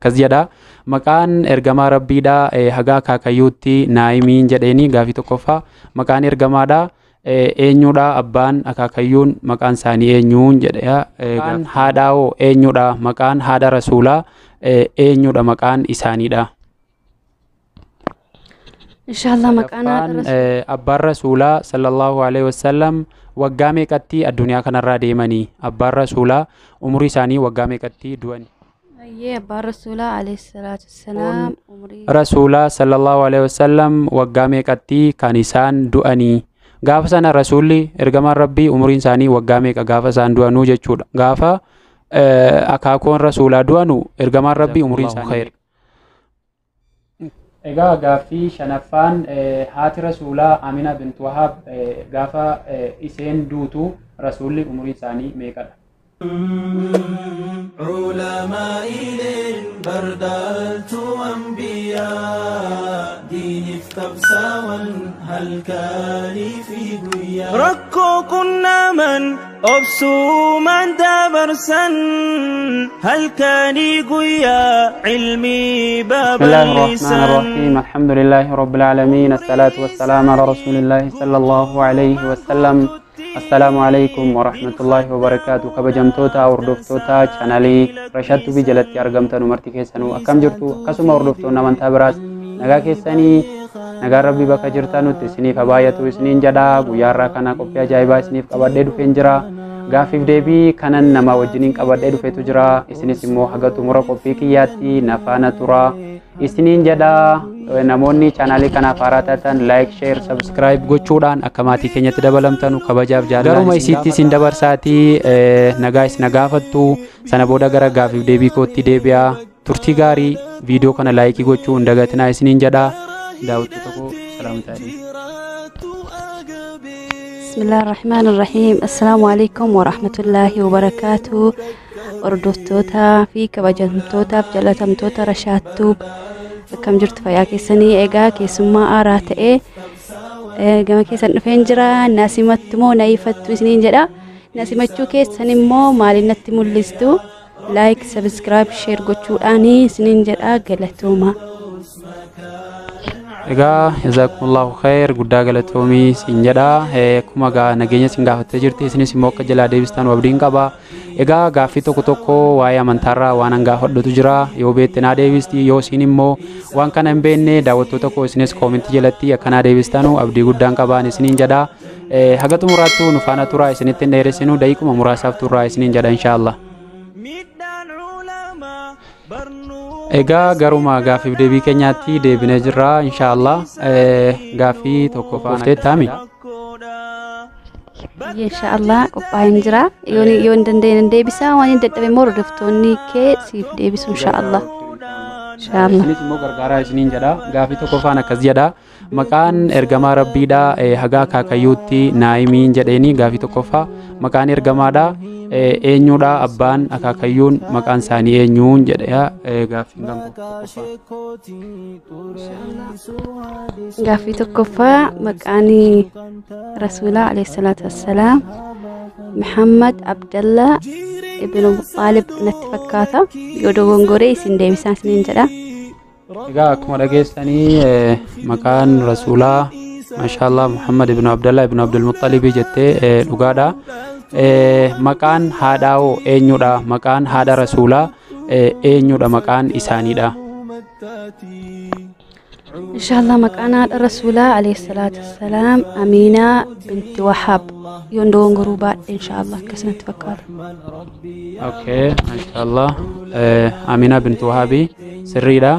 Akkas jedha. Maqaan ergamaa Rabbiidha hagaa akaakayyuutti naayimiin jedheeni gaafii tokkoffaa. Maqaan ergamaadha eenyudha? Abbaan akaakayyuun maqaan isaanii eenyuun jedha. Maqaan haadhaa hoo eenyudha? Maqaan haadha rasuulaa eenyudha maqaan isaaniidha? Inshaallah maqaan haadha Sadaffaan abbaan rasuulaa sallallahu alaihi wasallam waggaa meeqatti addunyaa kanarraa deemanii? Abbaan rasuulaa umurii isaanii waggaa meeqatti du'ani? Ayyee, abbaan rasuulaa alayhi salaatu wassalaam umurii Rasuulaa sallallahu alaihi wasallam waggaa meeqatti kan isaan du'anii? Gaafa sana rasuulli ergamaan Rabbii umuriin isaanii waggaa meeqa gaafa isaan du'anuu jechuudha. Gaafa akaakoon rasuulaa du'anu ergamaan Rabbii umuriin isaanii. Egaa gaaffii shanaffaan, haati rasuulaa Amina bint Wahab gaafa isheen duutu rasuulli umuriin isaanii meeqadha? Ulamaa'ileen bardaaltu anbiyaa diiniif qabsaawan halkanii fi guyyaa. Rakkoo qunnaman obsuumaan dabarsan halkanii guyyaa cilmii بسم الله الرحمن babal'isan. الرحيم، الحمد لله رب العالمين، الصلاة والسلام على رسول الله صلى الله عليه وسلم. السلام عليكم ورحمة الله وبركاته. Kabajamtoota hordoftoota chaanalii Rashaad Tubii jalatti argamtan umarti keessanuu akkam jirtu? Akkasuma hordoftoonni amantaa biraas nagaa keessanii, nagaan Rabbii bakka jirtanutti isiniif haa baay'atu isiniin jedha. Guyyaa har'aa kana qophii ajaa'ibaa isiniif qabadhee dhufeen jira. Gaaffiif deebii kanan nama wajjiniin qabadhee dhufetu jira. Isinis immoo haga xumura qophii kiyyaatti na faana tura isiniin jedha. Namoonni chaanaalii kanaaf haaraa taatan like, share, subscribe gochuudhaan akka maatii keenyatti dabalamtanu kabajaaf jaalala garuma isiitti isin dabarsaatii nagaa isin gaafattu. Sana booda gara gaaffiif deebii kootti deebi'a. Turtii gaarii. Viidiyoo kana like gochuu hin dagatinaa isiniin jedha. Daawwattoota koo, salaamtaa. بسم الله الرحمن الرحيم، السلام عليكم ورحمة الله وبركاته. Hordoftoota fi kabajamtootaaf jaalatamtoota Rashaad Tube, akkam jirtu? Fayyaa keessanii? Egaa keessummaa haaraa ta'ee gama keessan dhufeen jira. Na simattu moo na ifattu isiniin jedha. Na simachuu keessan immoo maaliin natti mul'istu? Like, subscribe, share gochuudhaan isiniin jedha. Galatooma. Egaa jazakumullahu khair, guddaa galatoomii siin jedha. Akkuma gaa nageenya siin gaafattee jirti, isinis immoo akka jalaa deebistan abdiin qaba. Egaa gaaffii tokko tokko waa'ee amantaarraa waan an gaafadhutu jira. Yoo beekte naa deebisti, yoo isiin immoo waan kana hin beekne, daawwattoota koo, isinis koomentii jalatti akka naa deebistanu abdii guddaan qabaan isiniin jedha. Haga xumuraattuu nu faana turaa, isinitti hin dheeressinu, daqiiquma muraasaaf turraa isiniin jedha inshaallah. Miidhaan ulamaa barnuu Egaa garuma gaaffiif deebii keenyaatti deebinee jirra inshaallah. Gaaffii tokko faana. Rakkoodha. Inshaallah qophaa'een jira. Yoo hin dandeenye deebisa, waan hin dadhabe immoo hordoftoonni kee siif deebisu inshaallah. Inshaallah. Isinis immoo gargaaraa isiniin jedha. Gaaffii tokkoffaan akkas jedha. Maqaan ergamaa Rabbiidha hagaa akaakayyuutti naayimiin jedheeni gaaffii tokkoffaa. Maqaan ergamaadha eenyudha? Abbaan akaakayyuun maqaan isaanii eenyuun jedha gaaffiin kan tokkoffaa. Gaaffii tokkoffaa, maqaan rasuulaa alayhi salaatu wassalaam Muhammad Abdallah ibn Xaalib natti fakkaata. Yoo dogongoree isin deebisaa isiniin jedha. Egaa akkuma dhageessanii maqaan rasuulaa maashaallah Muhammad ibn Abdallah ibn Abdul Muttalibii jettee dhugaadha. Maqaan haadhaa hoo eenyudha? Maqaan haadha rasuulaa eenyudha maqaan isaaniidha? Inshaallah maqaan haadha rasuulaa alayhi salaatu wassalaam Aminaa binti Wahab. Yoon dogongoruu baadhe inshaallah akkasinatti fakkaata. Okay, maashaallah. Amina bintu Wahabii sirriidha.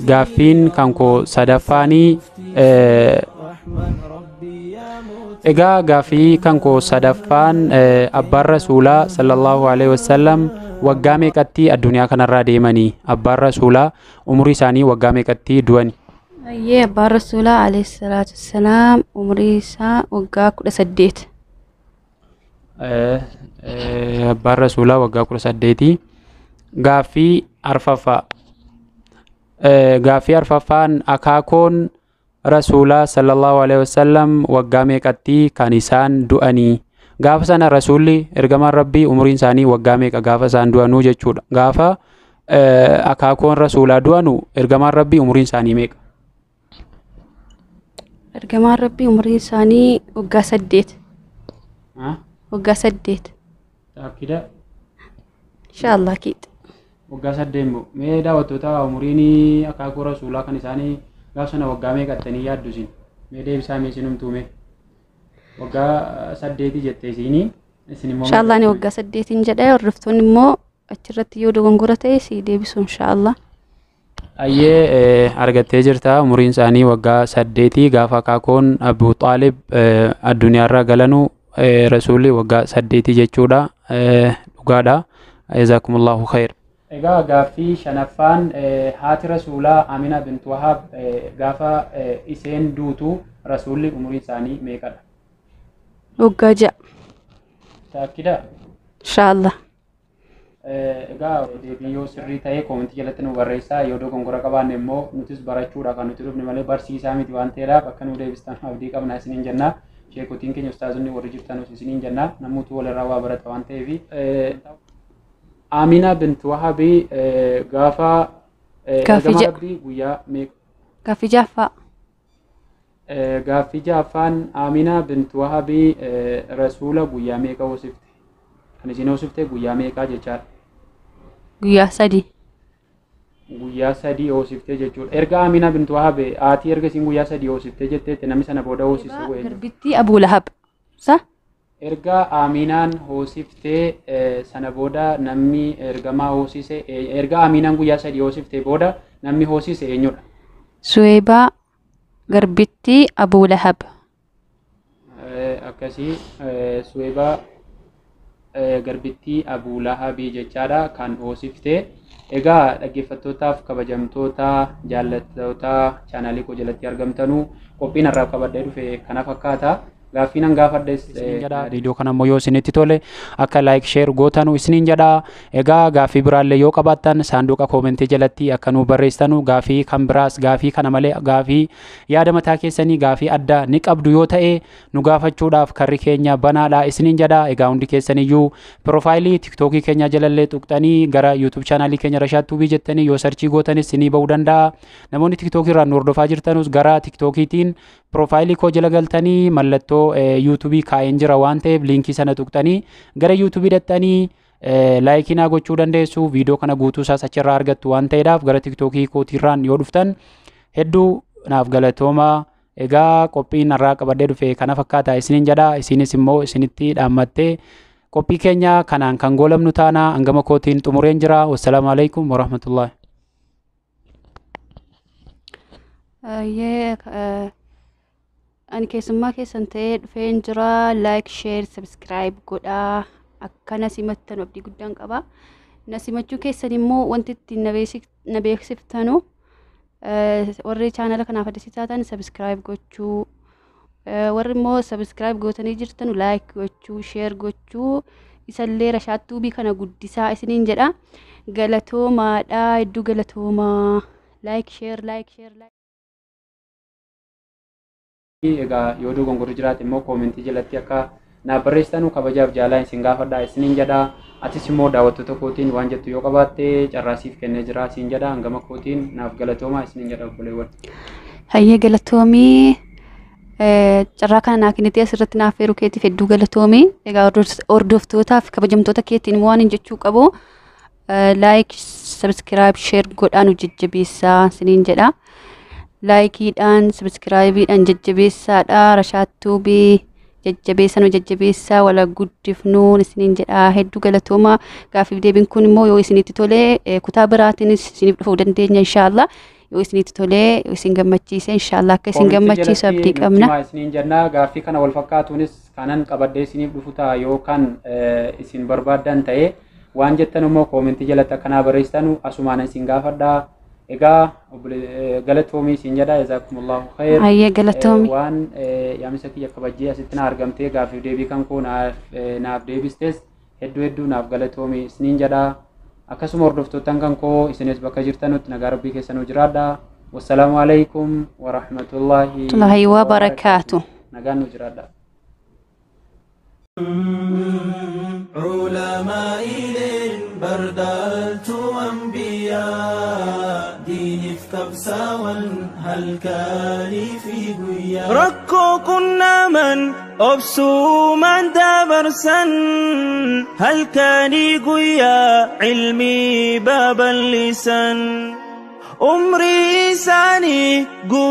Gaaffiin kan koo sadaffaanii egaa gaaffii kan koo sadaffaan, abbaan rasuulaa sallallahu alaihi wasallam waggaa meeqatti addunyaa kanarraa deemanii? Abbaan rasuulaa umurii isaanii waggaa meeqatti du'ani? Ayyee, abbaan rasuulaa alayhi salaatu wassalaam umurii isaa waggaa 18. Abbaan rasuulaa waggaa 18. Gaaffii arfaffaa. Gaaffii arfaffaan, akaakoon rasuulaa sallallahu alaihi wasallam waggaa meeqatti kan isaan du'anii? Gaafa sana rasuulli ergamaan Rabbii umuriin isaanii waggaa meeqa gaafa isaan du'anuu jechuudha. Gaafa Akaakuun rasuulaa du'anu ergamaan rabbii umuriin isaanii meeqa? Ergamaan rabbii umuriin isaanii waggaa 8. Waggaa 8. Taakkida. Inshaallah kiit. Waggaa 8 immoo mee daawwattoota umuriin akaakuu rasuulaa kan isaanii gaaf sana waggaa meeqattanii yaaddu isin? Mee deebisaa mee isinumtuu mee? Waggaa 8 jettee isinii isin immoo. Inshaallah ani waggaa 8 jedha hordoftoonni immoo achirratti yoo dogongora ta'e si deebisu inshaallah. Ayyee argattee jirta umuriin isaanii waggaa 8 gaafa akaakoon Abu Xaalib addunyaarraa galanu rasuulli waggaa 8 jechuudha dhugaadha. Jazaakumullahu khayr. Egaa gaaffii shanaffaan haati rasuulaa Amina bint Wahab gaafa isheen duutu rasuulli umuriin isaanii meeqadha? Waggaa 6. Taakkida. Inshaallah. Egaa deebiin yoo sirrii ta'e koomentii jalatti nu barreessaa yoo dogongora qabaanne immoo nutis barachuudha kan nuti dhufne malee barsiisaa miti waan ta'eedhaaf akka nu deebistan abdii qabna isiniin jenna. Sheekotiin keenya ustaazonni warri jirtanus isiniin jenna namoota walirraa waa barata waan ta'eef. Amina bint Wahabii gaafa ergamaa rabbii guyyaa meeqa? Gaaffii ja'affaa. Gaaffii ja'affaan Amina bint Wahabii rasuula guyyaa meeqa hoosifte? Kan isin hoosifte guyyaa meeqaa jechaadha? Guyyaa 3. Guyyaa 3 hoosiftee jechuudha. Erga Amina bint Wahab haati erga isin guyyaa 3 hoosiftee jetteetti namni sana booda hoosise eenyu? Garbittii Abuu Lahab. Sa? Erga Aminaan hoosiftee sana booda namni ergamaa hoosise erga Aminaan guyyaa 3 hoosiftee booda namni hoosise eenyudha? Suweebaa Garbittii Abuu Lahab. Akkasii Suweebaa Garbittii Abuu Lahabii jechaadha kan hoosiftee. Egaa dhaggeeffattootaaf kabajamtoota jaallattoota chaanaalii koo jalatti argamtanuu qophiin har'aaf qabadhee dhufe kana fakkaata. Gaaffii nan gaafadhes viidiyoo kana immoo yoo isinitti tole akka laayik sheer gootanu isiniin jedha. Egaa gaaffii biraallee yoo qabaattan saanduqa koomentii jalatti akka nu barreessitanu gaaffii kan biraas gaaffii kana malee gaaffii yaada mataa keessanii gaaffii addaa ni qabdu yoo ta'e nu gaafachuudhaaf karri keenya banaadha isiniin jedha. Egaa hundi keessaniyyuu piroofaayilii tiktookii keenya jalallee tuqxanii gara yuutuub chaanaalii keenya Rashaad Tuubii jettanii yoo sarchii gootanis isinii ba'uu danda'a. Namoonni tiktookii irraa nu hordofaa jirtanus gara tiktookiitiin piroofaayilii koo jala galtanii mallattoo yuutuubii kaa'een jira waan ta'eef liinkii sana tuqxanii gara yuutuubii dhattanii laayikii naa gochuu dandeessu. Viidiyoo kana guutuu isaas achirraa argattu waan ta'eedhaaf gara tiktookii kootiirraan yoo dhuftan hedduu naaf galatoomaa. Egaa qophiin har'aa qabadhee dhufe kana fakkaata isiniin jedha. Isinis immoo isinitti dhaammattee qophii keenya kanaan kan goolamnu taana hangama kootiin xumureen jira. Wassalaamu alaikum warahmatullahi. Ani keessummaa keessan ta'ee dhufeen jira. Like, share, subscribe godhaa. Akkana simattan abdii guddaan qaba. Na simachuu keessan immoo wanti ittiin na beeksiftanu warri chaanala kanaaf addisii taatan subscribe gochuu, warri immoo subscribe gootanii jirtanu like gochuu, share gochuu isallee Rashaad Tuubii kana guddisaa isiniin jedha. Galatoomaadha, hedduu galatoomaa. Like, share, like, share, like. Egaa yoo dogongorri jiraate immoo koomentii jalatti akka naaf barreessitanu kabajaaf jaalaa isin gaafadha isiniin jedha. Atis immoo daawwattoota kootiin waan jettu yoo qabaatte carraasiif kennee jira isin jedha. Hangama kootiin naaf galatoomaa isiniin jedha obboleewwan. Hayyee galatoomii carraa kana naa kennitee asirratti naaf feeruu keetiif hedduu galatoomii. Egaa hordoftootaaf kabajamtoota keetiin waan hin jechuu qabu like, subscribe, share godhaa nu jajjabeessaa isiniin jedha. Laayikiidhaan sabskraayibiidhaan jajjabeessaadha. Rashaad Tuubii jajjabeessa nu jajjabeessaa wala guddifnuun isiniin jedha. Hedduu galatoomaa. Gaaffiif deebiin kun immoo yoo isinitti tolee kutaa biraatiinis isiniif dhufuu dandeenya inshaallah. Yoo isinitti tolee yoo isin gammachiise inshaallah akka isin gammachiisu abdii qabna. Isiniin jenna gaaffii kana wal fakkaatuunis kanan qabadhee isiniif dhufu ta'a yookaan isin barbaaddan ta'e waan jettan immoo koomentii jalatti akkanaa barreessitanu asumaan isin gaafadha. Egaa galatoomii isin jedha. Jazaakumullahu khayr. Hayyee galatoomii. Waan yaamisa kiyya kabajjee asitti na argamtee gaaffiif deebii kan koo naaf deebistes hedduu hedduu naaf galatoomii isiniin jedha. Akkasuma hordoftootaan kan koo isinis bakka jirtanutti nagaa rabbii keessanuu jiraadha. Wassalaamu alaikum warahmatullahi wabarakaatu. Nagaan nu jiraadha. علماء بردلت أنبياء. Guyyaa diiniif qabsaa'an halkanii fi guyyaa. Rakkoo qunnaman obsuumaan dabarsan halkanii guyyaa cilmii babal'isan. Umrii isaanii guutuu.